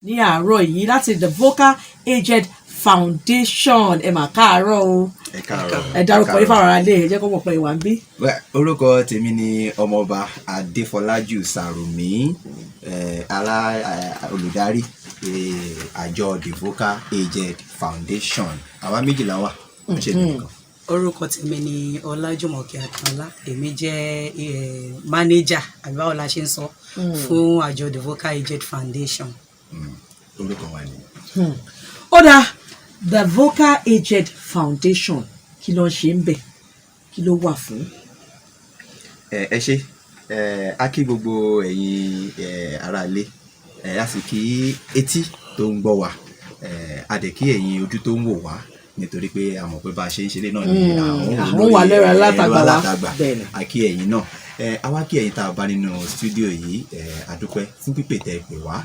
Ní àárọ̀ yìí láti The Vocal Aged Foundation. Ẹ mà káàárọ̀ o. Ẹ káàárọ̀. Ẹ dárúkọ yín fáwọn aráalé, ẹ jẹ́ kó mọ̀ pé ìwà ń bí. Well, orúkọ tèmi ni Ọmọọba Adéfọlájù Sàrùmí, alá olùdarí àjọ The Vocal Aged Foundation. Àwa méjìlá wà, ó ṣe mí nìkan. Orúkọ tèmi ni Ọlájùmọ̀kẹ́ Akínọlá. Èmi jẹ́ manager, àbí báwo la ṣe ń sọ, fún àjọ The Vocal Aged Foundation. Orúkọ wa ni. Ó dáa, The Vocal Aged Foundation, kí ló ń ṣe ń bẹ̀? Kí ló wà fún? Ẹ ṣé, a kí gbogbo ẹ̀yin ará ilé, a sì kí etí tó ń gbọ́ wa, a dẹ̀ kí ẹ̀yin ojú tó ń wò wá, nítorí pé a mọ̀ pé bá a ṣe ń ṣeré náà ni àwọn àwọn wà lẹ́rọ alátagbà wa. Alátagbà. Bẹ́ẹ̀ni. A kí ẹ̀yin náà. A wá kí ẹ̀yin tá a bá nínú studio yìí. A dúpẹ́ fún pípè tẹ́ ẹ pè wá.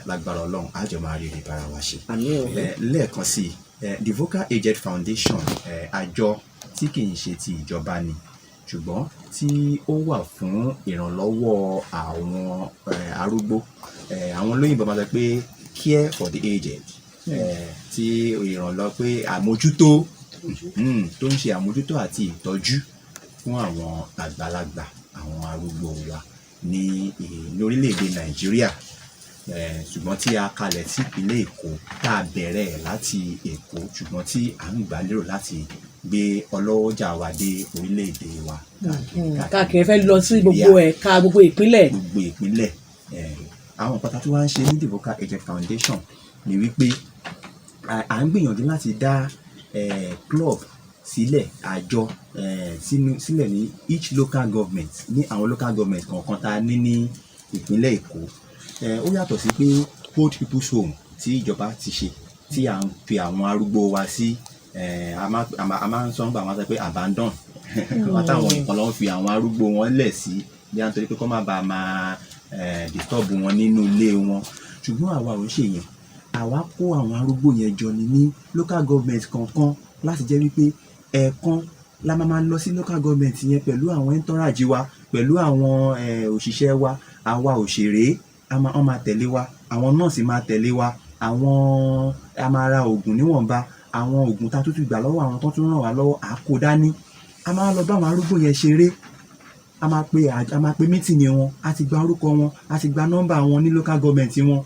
Lágbára Ọlọ́run, a jọ máa rí rí bára wa ṣe. Àmín o. Lẹ́ẹ̀kan sí i, The Vocal Aged Foundation, àjọ tí kì í ṣe ti ìjọba ni, ṣùgbọ́n tí ó wà fún ìrànlọ́wọ́ àwọn arúgbó. Àwọn olóyìnbó máa sọ pé care for the aged, tí ìrànlọ́wọ́ pé àmójútó, tó ń ṣe àmójútó àti ìtọ́jú fún àwọn àgbàlagbà, àwọn arúgbó wa ní orílẹ̀-èdè Nàìjíríà, ṣùgbọ́n tí a kalẹ̀ sí ìpínlẹ̀ Èkó, tá a bẹ̀rẹ̀ ẹ̀ láti Èkó, ṣùgbọ́n tí à ń gbà lérò láti gbé ọlọ́wọ́jà wa dé orílẹ̀-èdè wa káàkiri. Káàkiri, fẹ́ lọ sí gbogbo ẹ̀ka, gbogbo ìpínlẹ̀. Gbogbo ìpínlẹ̀. Àwọn nǹkan tá a tún wá ń ṣe ní The Vocal Aged Foundation ni wípé à ń gbìyànjú láti dá club sílẹ̀, àjọ sílẹ̀ ní each local government, ní àwọn local government kọ̀ọ̀kan tá a ní ní ìpínlẹ̀ Èkó. Ó yàtọ̀ sí pé old people's home tí ìjọba ti ṣe, tí à ń fi àwọn arúgbó wa sí. A máa ń sọ nígbà wọn sọ pé abandon wọn, táwọn nǹkan ló ń fi àwọn arúgbó wọn lẹ̀ sí bí a ń torí pé kó má bàa máa disturb wọn nínú ilé wọn. Ṣùgbọ́n àwa ò ń ṣe yẹn. Àwa kó àwọn arúgbó yẹn jọ ní local government kọ̀ọ̀kan, láti jẹ́ wípé ẹ̀ẹ̀kan la máa lọ sí local government yẹn pẹ̀lú àwọn entourage wa, pẹ̀lú àwọn òṣìṣẹ́ wa, àwa òṣèré a máa wọ́n máa tẹ̀lé wa, àwọn nọ́ọ̀sì máa tẹ̀lé wa, àwọn a máa ra oògùn níwọ̀nba, àwọn oògùn tá a tún ti gbà lọ́wọ́ àwọn tó tún ràn wá lọ́wọ́, à kó dání. A máa lọ bá àwọn arúgbó yẹn ṣeré. A máa pe meeting wọn, a ti gba orúkọ wọn, a ti gba nọ́mbà wọn ní local government wọn.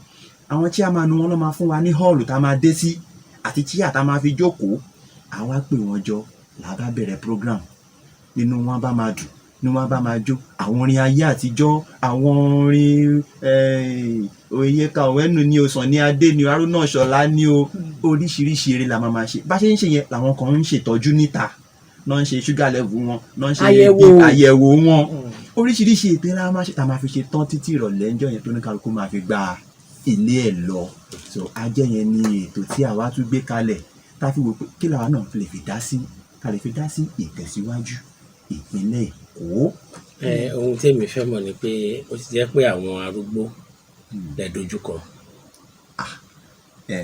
Àwọn chairman wọn ló máa fún wa ní hall tá a máa dé sí àti chair tá a máa fi jókòó. Àwa pè wọ́n jọ, là bá bẹ̀rẹ̀ program. Nínú wọn bá máa dùn, nínú wọn bá máa jó àwọn orin ayé àtijọ́, àwọn orin Oyèká Òwẹ́nù ní o, Sunny Adé ní o, Haruna Ìṣọ̀lá ní o, oríṣiríṣi eré la máa máa ṣe. Bá ṣe ń ṣe yẹn làwọn kan ń ṣètọ́jú níta náà, ń ṣe sugar level wọn náà, ń ṣe àyẹ̀wò. Àyẹ̀wò wọn. Oríṣiríṣi ètò la máa ṣe tá a máa fi ṣe tán títí ìrọ̀lẹ́ ńjọ́ yẹn, tó ní kálukú máa fi gba ilé ẹ̀ lọ. So ajẹ́ yẹn ni ètò tí àwa tún gbé kalẹ̀, tá a fi wò pé kí làwa náà lè fi dá sí, ká lè fi dá sí ìtẹ̀síwájú ìpínlẹ̀ Èkó. Ẹ ohun tí èmi fẹ́ mọ̀ ni pé ó ti jẹ́ pé àwọn arúgbó lè dojúkọ. Ẹ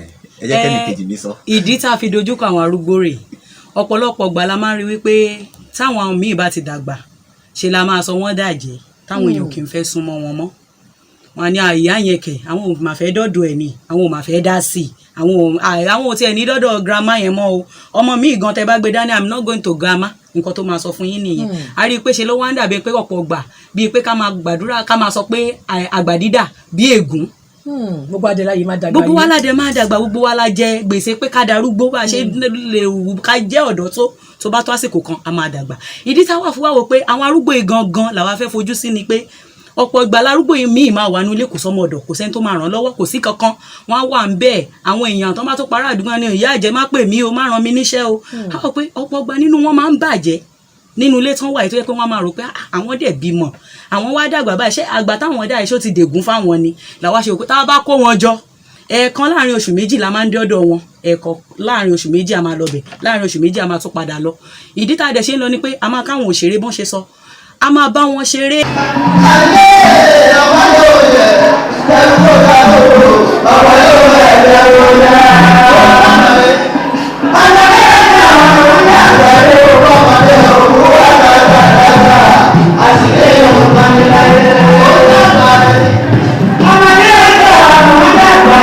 jẹ́ kẹ́ni kejì mi sọ. Ìdí tá a fi dojúkọ àwọn arúgbó rèé. Ọ̀pọ̀lọpọ̀ ìgbà la máa ń rí wípé táwọn míì bá ti dàgbà, ṣe la máa sọ wọ́n dàjẹ́, táwọn èèyàn kì í fẹ́ súnmọ́ wọn mọ́. Wọn ní àyà yẹn kẹ̀, àwọn ò máa fẹ́ dọ́dọ̀ ẹ̀ ni, àwọn ò máa fẹ́ dá sí i, àwọn ò tiẹ̀ ní dọ́dọ̀ grandma yẹn mọ́ o. Ọmọ mi gan, tẹ bá gbé dání, "I'm not going to grandma." Nǹkan tó máa sọ fún yín nìyẹn. A rí i pé ṣe ló wá ń dàbí pé ọ̀pọ̀ gbà bíi pé ká máa gbàdúrà, ká máa sọ pé àgbà dídà bí ègún. Gbogbo adé láyé máa dàgbà. Gbogbo wa yìí. ládẹ máa dàgbà, gbogbo wa la jẹ gbèsè pé ká darúgbó. Bá a ṣe lè wù ká jẹ́ ọ̀dọ́ tó, tó bá tó àsìkò kan, a máa dàgbà. Ìdí táwa fún wa wò pé àwọn arúgbó yìí gangan làwa fẹ́ fojú sí ni pé ọ̀pọ̀ ìgbà larúgbó yìí míì máa wà ní ilé, kò sọmọ ọ̀dọ̀, kò sẹ́ni tó máa ràn lọ́wọ́, kò sí kankan. Wọ́n á wà ń bẹ́ẹ̀, àwọn èèyàn tó bá tó pará àdúgbò ní, "Ìyá àjẹ́, má pè mí o, má ràn mí níṣẹ́ o." Á wò pé ọ̀pọ̀ ìgbà nínú wọn máa ń bàjẹ́ nínú ilé tán wà yìí, tó yẹ pé wọ́n máa rò pé, "Ah, àwọn dẹ̀ bímọ, àwọn wá dàgbà báyìí, ṣé àgbà táwọn dà yìí, ṣó ti dègún fáwọn ni?" Làwa ṣe rò pé táwa bá kó wọn jọ, ẹ̀ẹ̀kan láàrin oṣù 2 la máa ń dé ọ̀dọ̀ wọn. Ẹ̀ẹ̀kan láàrin oṣù 2, a máa lọ bẹ̀. Láàrin oṣù 2, a máa tún padà lọ. Ìdí tá a dẹ̀ ṣe ń lọ ni pé a máa káwọn òṣèré bọ́n ṣe sọ, a máa bá wọn ṣeré. Ayé ọmọ yóò yẹ ẹrú tó dá lóru, ọmọ yóò yẹ ẹrú dá. Ọmọdé náà ń dàgbà yóò bọ́mọdé òkú àgbàgbà dàgbà àtìlẹ́ yóò bá mi láyé ó dàgbà rẹ̀. Ọmọdé náà ń dàgbà.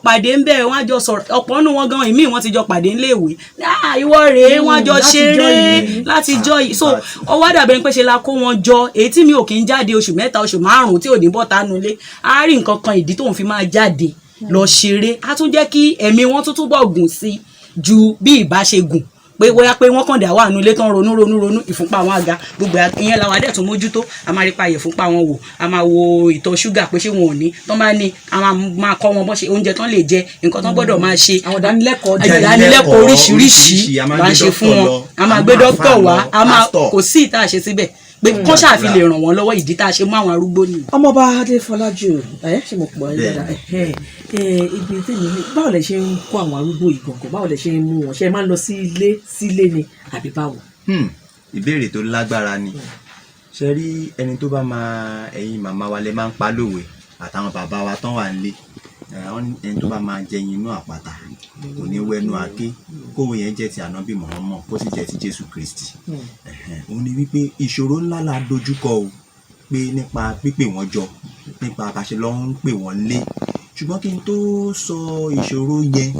pàdé ńbẹ̀, wọ́n á jọ sọ̀rọ̀. Ọ̀pọ̀ nínú wọn gan, ìmíì wọ́n ti jọ pàdé ńléèwé. Ah, ìwọ rèé, wọ́n á jọ láti jọ ṣeré yìí. láti jọ yìí. So ọwọ́ dàbẹ̀ pé ṣe la kó wọn jọ. Èyí tí mi ò kí ń jáde oṣù 3, oṣù 5, tí ò ní bọ́ta nulẹ̀, á rí nǹkan kan ìdí tóun fi máa jáde lọ ṣeré. Á tún jẹ́ kí ẹ̀mí wọn tún túbọ̀ gùn sí ju bí ìbá ṣe gùn pé bóyá pé wọ́n kàn dá wà nulẹ̀ tán, ronú ronú ronú. Ìfúnpá wọn àga gbogbo ìyẹn làwọn adẹ̀ tún mójútó. A máa rí pa ìfúnpá wọn wò, a máa wo ìtọ̀ ṣúgà pé ṣé wọn ò ní tán bá ní, a máa kọ́ wọn bọ́n ṣe oúnjẹ tán lè jẹ, nǹkan tán gbọ́dọ̀ máa ṣe. Àwọn ìdánilẹ́kọ̀ọ́. Ìdánilẹ́kọ̀ọ́ oríṣiríṣi A máa là ń gbé ṣe fún dókítà wọn. lọ, A máa a gbé máa dókítà àfáà wá lọ, a máa pásítọ̀. Kò sí ìta ṣe síbẹ̀ pé kán ṣáà fi lè ràn wọ́n lọ́wọ́. Ìdí tá a ṣe mú àwọn arúgbó nìyí. Ọmọọba Adéfọlájú, ẹ ṣe mo pọ̀ ẹ Bẹ́ẹ̀ni. dáadáa. Ẹ ibi tèmi ní, báwo lẹ ṣe ń kó àwọn arúgbó yìí gangan? Báwo lẹ ṣe ń mú wọn? Ṣe máa ń lọ sí ilé sílé ni àbí báwo? Ìbéèrè tó lágbára ni. Ṣe rí ẹni tó bá máa, ẹ̀yin màmá wa lẹ máa ń pa lówe, àtàwọn bàbá wa tán wà nílé, wọ́n ní ẹni tó bá máa jẹyin inú àpáta kò ní wẹnu àké. Kówó yẹn jẹ́ ti Ànábì Muhammad, kó sì jẹ́ ti Jésù Kristi. Òun ni wípé ìṣòro ńlá la dojúkọ o, pé nípa pípè wọ́n jọ, nípa bá ṣe lọ ń pè wọ́n lé. Ṣùgbọ́n kí n tó sọ ìṣòro yẹn,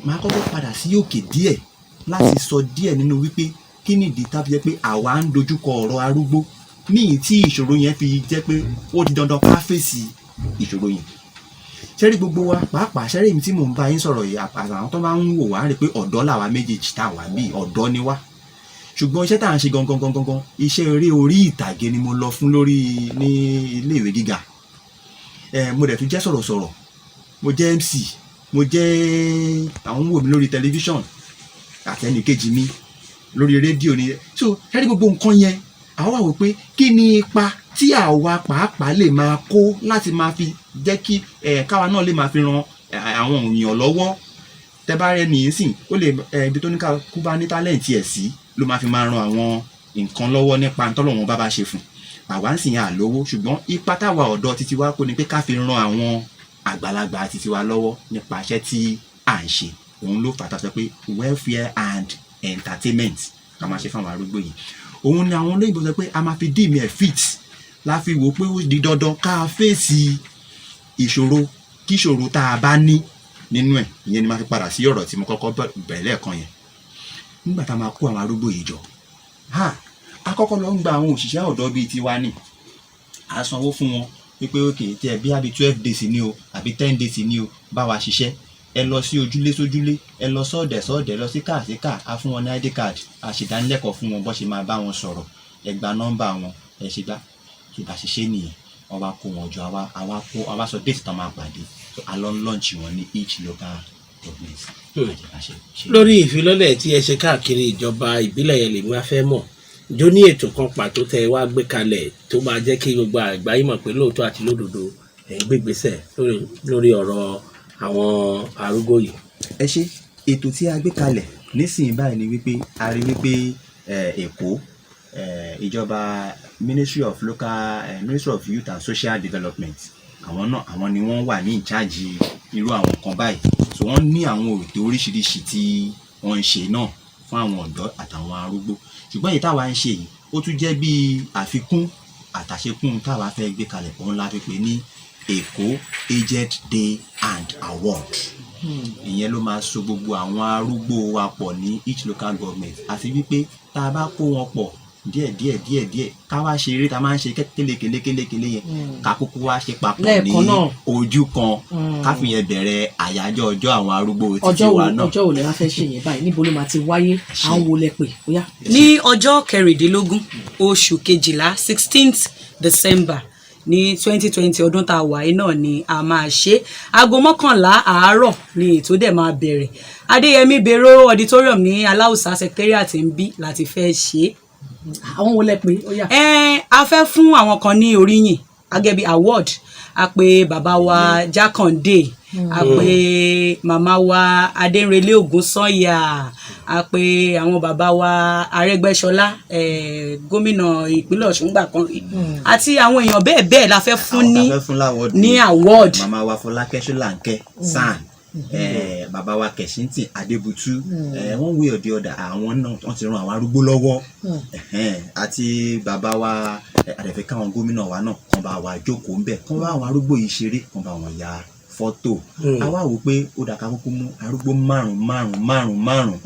máa kọ́kọ́ padà sí òkè díẹ̀ láti sọ díẹ̀ nínú wípé kí nìdí tá fi jẹ́ pé àwa ń dojúkọ ọ̀rọ̀ arúgbó níyì tí ìṣòro yẹn fi jẹ́ pé ó di dandan ká fèsì ìṣòro yẹn. Ṣẹ́rí gbogbo wa pàápàá, ṣẹ́rí èmi tí mò ń bá yín sọ̀rọ̀ yìí, àtàwọn tó máa ń wò wá rí pé ọ̀dọ́ làwa méjèèjì tá a wà bí ọ̀dọ́ ni wá. Ṣùgbọ́n iṣẹ́ tá à ń ṣe gangan gangan gangan, iṣẹ́ eré orí ìtàgé ni mo lọ fún lórí ní ilé ìwé gíga. Mo dẹ̀ tún jẹ́ sọ̀rọ̀sọ̀rọ̀, mo jẹ́ MC, mo jẹ́ àwọn ń wò mí lórí tẹlifíṣọ̀n àti ẹnìkejì mi lórí rédíò ni. So ṣẹ́rí gbogbo nǹkan yẹn, àwa wà wò pé kí ni ipa tí àwa pàápàá lè máa kó láti máa fi jẹ́ kí káwa náà lè máa fi ran àwọn èèyàn lọ́wọ́. Tẹ bá rẹ nìyí sìn, ó lè ibi tó ní ká kú bá ní talent ẹ̀ sí ló máa fi máa ran àwọn nǹkan lọ́wọ́ nípa ntọ́lọ́wọ́n bá ṣe fún àwa ń sìn yàn àlówó. Ṣùgbọ́n ipa táwa ọ̀dọ́ títí wa kó ni pé ká fi ran àwọn àgbàlagbà títí wa lọ́wọ́ nípa iṣẹ́ tí à ń ṣe. Òun ló fà tá a sọ pé welfare and entertainment ká máa ṣe fún àwọn arúgbó yìí. Òun ni àwọn olóyìnbó sọ pé a máa fi deem ẹ̀ fit la fi wò pé ó di dandan ká fèsì ìṣòro kí ìṣòro tá a bá ní nínú ẹ̀. Ìyẹn ni máa fi padà sí ọ̀rọ̀ tí mo kọ́kọ́ bẹ̀rẹ̀ lẹ́ẹ̀kan yẹn. Nígbà tá a máa kó àwọn arúgbó yìí jọ, ha, a kọ́kọ́ lọ ń gba àwọn òṣìṣẹ́ ọ̀dọ́ bíi tiwa ní, a sanwó fún wọn wípé òkè tí ẹ bí àbí 12 days ni o àbí 10 days ni o, bá wa ṣiṣẹ́, ẹ lọ sí ojúlé sójúlé, ẹ lọ sọ́ọ̀dẹ̀ sọ́ọ̀dẹ̀, lọ sí káà sí káà. A fún wọn ní ID card, a ṣèdánilẹ́kọ̀ọ́ fún wọn bó ṣe máa bá wọn sọ̀rọ̀, ẹ gba nọ́mbà wọn, ẹ ṣe gbá tó bá ṣe ṣe nìyẹn. Wọ́n wá kó wọn jọ, àwa kó, àwa sọ date tán máa pàdé. So a lọ ń launch wọn ní each local government. Àjẹbáṣe ṣe. Lórí ìfilọ́lẹ̀ tí ẹ ṣe káàkiri ìjọba ìbílẹ̀ yẹn, lèmi wá fẹ́ mọ̀ jó ní ètò kan pàtó tẹ ẹ wá gbé kalẹ̀ tó máa jẹ́ kí gbogbo àgbáyé mọ̀ pé lóòótọ́ àti lódodo ẹ̀ ń gbégbésẹ̀ lórí ọ̀rọ̀ àwọn arúgbó yìí. Ẹ ṣe. Ètò tí a gbé kalẹ̀ nísìnyí báyìí ni wípé a rí wípé Èkó, ìjọba Ministry of Local Ministry of Youth and Social Development, àwọn náà, àwọn ni wọ́n wà ní in charge irú àwọn nǹkan báyìí. So wọ́n ní àwọn ètò oríṣiríṣi tí wọ́n ń ṣe náà fún àwọn ọ̀dọ́ àtàwọn arúgbó. Ṣùgbọ́n èyí táwa ń ṣe yìí, ó tún jẹ́ bí àfikún àtàṣekún táwa fẹ́ gbé kalẹ̀. Òun la fi pè ní Èkó Aged Day and Award. Ìyẹn ló máa so gbogbo àwọn arúgbó wa pọ̀ ní each local government, àti wípé tá a bá kó wọn pọ̀ díẹ̀ díẹ̀ díẹ̀ díẹ̀, ká wá ṣe eré tá a máa ń ṣe kélékèlé kélékèlé yẹn, ká kúkú wá ṣe papọ̀ ní Lẹ́ẹ̀kan náà. ojú kan, ká fi yẹn bẹ̀rẹ̀ àyájọ́ ọjọ́ àwọn arúgbó títí Ọjọ́ wo wa náà. Ọjọ́ wo lẹ wá fẹ́ ṣe yẹn báyìí? Níbo ló máa ti wáyé? Àwọn wo lẹ pè? Ó yá. Ní ọjọ́ 16 oṣù kejìlá, 16th December ní 2020, ọdún tá a wà yìí náà ni a máa ṣe. Aago 11 àárọ̀ ni ètò dẹ̀ máa bẹ̀rẹ̀. Adéyẹmí Bèrò Auditorium ní Aláùsá Secretariat ń bí láti fẹ́ ṣe é. Àwọn wo lẹ pè? Ó yá. Ẹ a fẹ́ fún àwọn kan ní oríyìn gẹ́gẹ́ bí award. A pè bàbá wa Jákàndé, a pè màmá wa Adéǹrẹ̀lẹ̀ Ògúnsànyà, a pè àwọn bàbá wa Arẹ́gbẹ́ṣọlá, gómìnà ìpínlẹ̀ Ọ̀ṣun gbà kan rí, àti àwọn èèyàn bẹ́ẹ̀ bẹ́ẹ̀ la fẹ́ fún Àwọn ní tá a fẹ́ fún l'award ní award. Màmá wa Fọlákẹ́ Ṣọláńkẹ́ SAN, bàbá wa Kẹ̀síntì Adébútú, one way or the other, àwọn náà wọ́n ti ran àwọn arúgbó lọ́wọ́. Àti bàbá wa, àdẹ̀fẹ́ káwọn gómìnà wa náà kàn bá wa jókòó ńbẹ̀, kàn bá àwọn arúgbó yìí ṣeré, kàn bá wọn ya fọ́tò. A wá wò pé ó dà ká kúkú mú arúgbó márùn márùn márùn márùn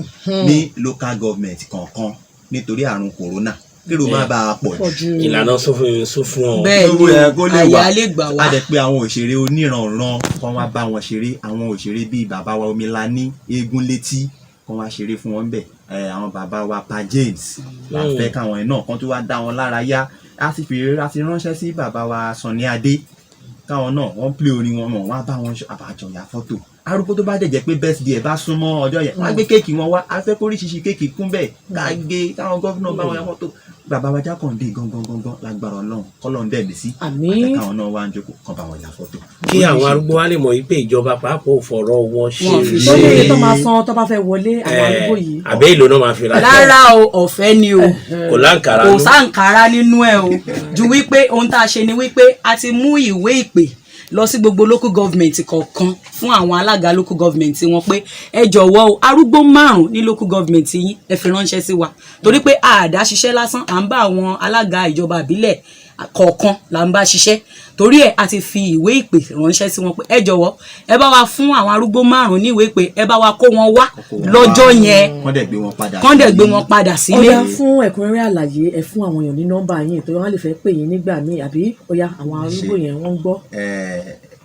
ní local government kọ̀ọ̀kan nítorí àrùn corona, kérò má bàa pọ̀ pọ̀ jù. jù. Ìlànà sófin sófin ọ. Bẹ́ẹ̀ Lówó ni ẹ kó lè wà. àyà lè gbà wá. A dẹ̀ pé àwọn òṣèré oníranran kan wá bá wọn ṣeré, àwọn òṣèré bíi bàbá wa Omilani Eégún Létí kan wá ṣeré fún wọn bẹ̀. Àwọn bàbá wa Pa James la fẹ́ káwọn náà kan tó wá dá wọn lára yá. A ti fi a ti ránṣẹ́ sí bàbá wa Sunny Adé, káwọn náà wọ́n play orin wọn mọ̀, wọ́n á bá wọn àbájọ ya fọ́tò. Arúgbó tó bá dẹ̀ jẹ́ pé birthday ẹ̀ bá súnmọ́ ọjọ́ yẹn, wọ́n á gbé kéèkì wọn wá. A fẹ́ kóríṣiríṣi kéèkì kún bẹ́ẹ̀ ká gbé káwọn governor bá wọn ya fọ́tò. Bàbá wa Jákàndé gangan gangan, lágbára Ọlọ́run, kọ́lọ́run dẹ̀ mí sí. Àmín. Àti káwọn náà wá ń jókòó kán bá wọn ya fọ́tò. Kí àwọn arúgbó wa lè mọ̀ wípé ìjọba pàápàá ò fọ̀rọ̀ wọn ṣe. Wọn fi Tó ní iye ṣe. tó máa san tó bá fẹ́ wọlé àwọn arúgbó yìí? Àbẹ́ ìlò náà máa fi ra? Rárá o, ọ̀fẹ́ ni o. Kò láǹkàrà Kò nú. sáǹkárá nínú ẹ o, ju wípé ohun tá a ṣe ni wípé a ti mú ìwé ìpè lọ sí gbogbo local government kọ̀ọ̀kan fún àwọn alága local government wọn pé ẹ jọ̀wọ́ o, arúgbó 5 ní local government yín, ẹ fi ránṣẹ́ sí wa, torí pé àdá ṣiṣẹ́ lásán, à ń bá àwọn alága ìjọba ìbílẹ̀ kọ̀ọ̀kan là ń bá ṣiṣẹ́. Torí ẹ̀ a ti fi ìwé ìpè ránṣẹ́ sí wọn pé ẹ jọ̀wọ́, ẹ bá wa fún àwọn arúgbó 5 ní ìwé ìpè, ẹ bá wa kó wọn wá Kó wọn lọ́jọ́ wá. yẹn. Kán dẹ̀ gbé wọn padà. Kán dẹ̀ gbé wọn padà sílé. Ó yá, fún ẹ̀kúnrẹ́rẹ́ àlàyé, ẹ fún àwọn èèyàn ní nọ́mbà yín, torí wọ́n lè fẹ́ pè yín nígbà míì, àbí ó yá, àwọn arúgbó yẹn wọ́n ń gbọ́.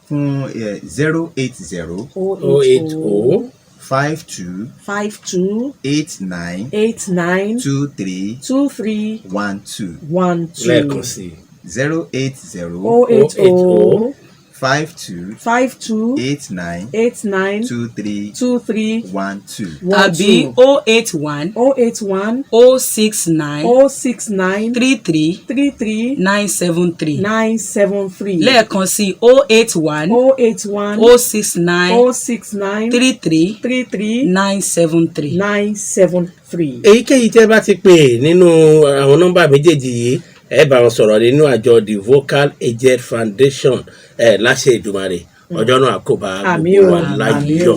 Fún 080 080 52 52 89 89 23 23 12. 12. Lẹ́ẹ̀kan sí i. 080 080 52 52 89 89 23 23 12. Tàbí 12. 081 081 069 069 33 33 973. 973. Lẹ́ẹ̀kan sí, 081 081 069 069 33 33 973. 973. Èyíkéyìí tẹ́ bá ti pè nínú àwọn nọ́mbà méjèèjì yìí, ẹ bá wọn sọ̀rọ̀ nínú àjọ The Vocal Aged Foundation. Ẹ láṣẹ Èdùmàrè, ọjọ́ náà kò bá Àmín gbogbo o, wa àmín láyọ̀. o.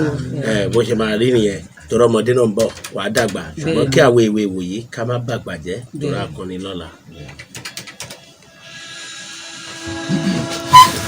Ẹ bó ṣe máa rí nìyẹn, torí ọmọdé náà ń bọ̀ wàá dàgbà, ṣùgbọ́n kí àwọn èwe wòyí ká má bàgbà jẹ́, torí akọni lọ́la.